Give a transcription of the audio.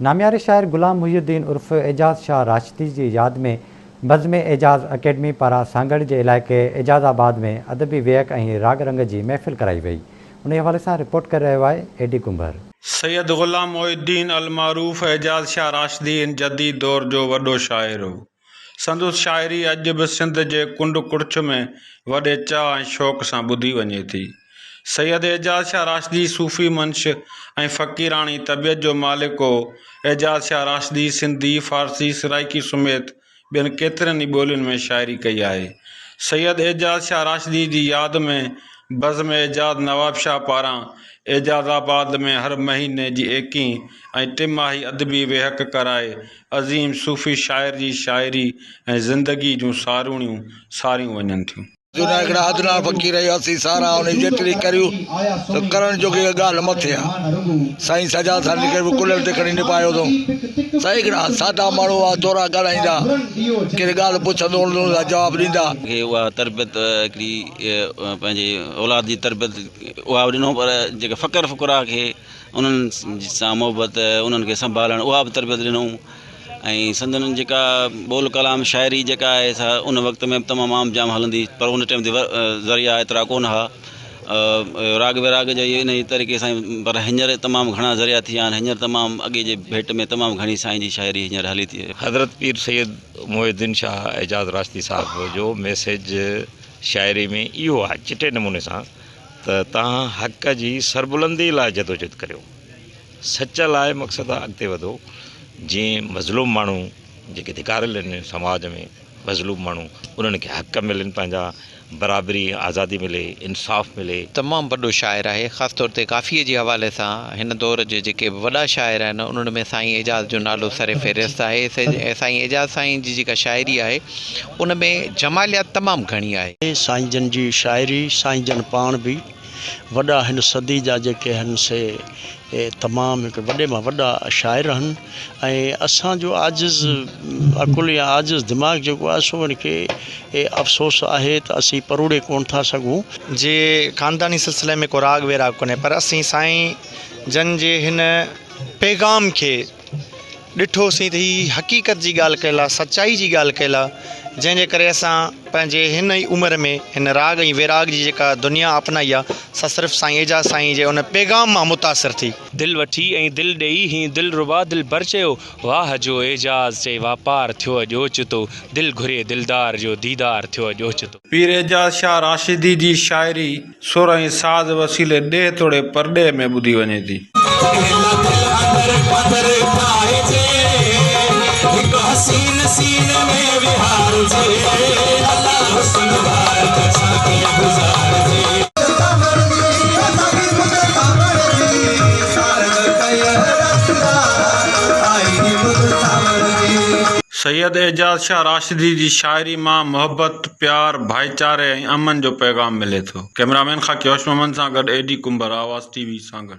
نامياري شاعر غلام محي الدين عرف اعجاز شاهه راشدي جي ياد ۾ بزم اعجاز اڪيڊمي پاران سانگهڙ جي علائقي اعجاز آباد ۾ ادبي ويهڪ ۽ راڳ رنگ جي محفل ڪرائي وئي. انهي حوالي سان رپورٽ ڪري رهيو آهي اي ڊي ڪنڀر. سيد غلام محي الدين المعروف اعجاز شاهه راشدي هن جديد دور جو وڏو شاعر هو. سندس شاعري اڄ به سنڌ جي ڪنڊ ڪڙڇ ۾ وڏي چاهه ۽ شوق سان ٻڌي وڃي ٿي. سيد اعجاز شاهه راشدي صوفي منش ۽ فقيراڻي طبيعت جو مالڪ هو. اعجاز شاهه راشدي سنڌي، فارسي، سرائيڪي سميت ٻين ڪيترين ئي ٻولين ۾ شاعري ڪئي آهي. سيد اعجاز شاهه راشدي جي ياد ۾ بزم اعجاز نوابشاهه پاران اعجاز آباد ۾ هر مهيني جي ايڪيهين ۽ ٽماهي ادبي ويهڪ ڪرائي عظيم صوفي شاعر جي شاعري ۽ زندگيء جون ساروڻيون ساريون وڃن ٿيون. جونا هڪڙا ادنا فقير آهيون اسين سارا انهي جيتري ڪريون ته ڪرڻ جوڳي ڳالهه مٿي آ سائين سجاد سان نڪري به ڪلهن تي کڻي نپايو اٿئون سائين هڪڙا سادا ماڻهو هئا ٿورا ڳالهائيندا ڪير ڳالهه پڇندو هوندو ته جواب ڏيندا. کي اها تربيت هڪڙي پنهنجي اولاد جي تربيت اها به ڏنو پر جيڪي فقير فقراء کي انهن سان محبت انهن کي سنڀالڻ اها به تربيت ڏنائون ۽ سندن جيڪا ٻول ڪلام شاعري جيڪا آهي سا ان وقت ۾ به تمام عام جام هلندي پر ان ٽائيم تي ذريعا ايترا ڪونه هئا راڳ ويراڳ جا ان طريقي سان پر هينئر تمام گهڻا ذريعا ٿي ويا آهن هينئر تمام اڳي جي ڀيٽ ۾ تمام گهڻي سائين جي شاعري هينئر هلي ٿي. حضرت پير سيد محي الدين شاهه اعجاز راشدي صاحب جو ميسيج شاعري ۾ اهو آهي چٽي نموني سان ته توهان حق جي سربلندي لاء جدوجھد ڪريو، سچ لاء مقصد آ اڳتي وڌو، جيئن مظلوم ماڻهو جيڪي ڌڪاريل آهن سماج ۾ مظلوم ماڻهو انهن کي حق ملن پنهنجا برابري آزادي ملي انصاف ملي. تمام وڏو شاعر آهي خاص طور تي ڪافيء جي حوالي سان هن دور جي جيڪي به وڏا شاعر آهن انهن ۾ سائين اعجاز جو نالو سر فهرست آهي سائين اعجاز سائين جي جيڪا شاعري آهي ان ۾ جماليات تمام گهڻي آهي. سائين جن جي شاعري سائين جن پاڻ به وڏا هن صدي جا جيڪي هن سي تمام هڪ وڏي مان وڏا شاعر هن ۽ اسان جو عاجز عقل يا عاجز دماغ جيڪو آهي سو ان کي افسوس آهي ته اسين پروڙي ڪون ٿا سگهون. جي خانداني سلسلي ۾ ڪو راڳ ويراڳ ڪونهي پر اسين سائين جن جي هن پيغام کي ڏٺوسين ته هي حقيقت جي ڳالهه ڪيل آهي، سچائي جي ڳالهه ڪيل آهي، جنهن جي ڪري اسان پنهنجي هن ئي عمر ۾ هن راڳ ۽ ويراڳ جي جيڪا دنيا اپنائي آهي، سا صرف سائين اعجاز سائين جي ان پيغام مان متاثر ٿي. دل وٺي ۽ دل ڏيئي هين دلربا دلبر چيو، واهه جو اعجاز چئي واپار ٿيو اڄ اوچتو، دل گهري دلدار جو ديدار ٿيو اڄ اوچتو. پير اعجاز شاهه راشدي جي شاعري سر ۽ ساز وسيلي ڏيهه توڙي پرڏيهه ۾ ٻڌي وڃي ٿي. سيد اعجاز شاهه راشدي جي شاعري مان محبت، پيار، ڀائيچاري ۽ امن جو پيغام ملي ٿو. ڪئميرا مين خاڪي هوش محمد سان گڏ اي ڊي ڪنڀر، آواز ٽي وي، سانگهڙ.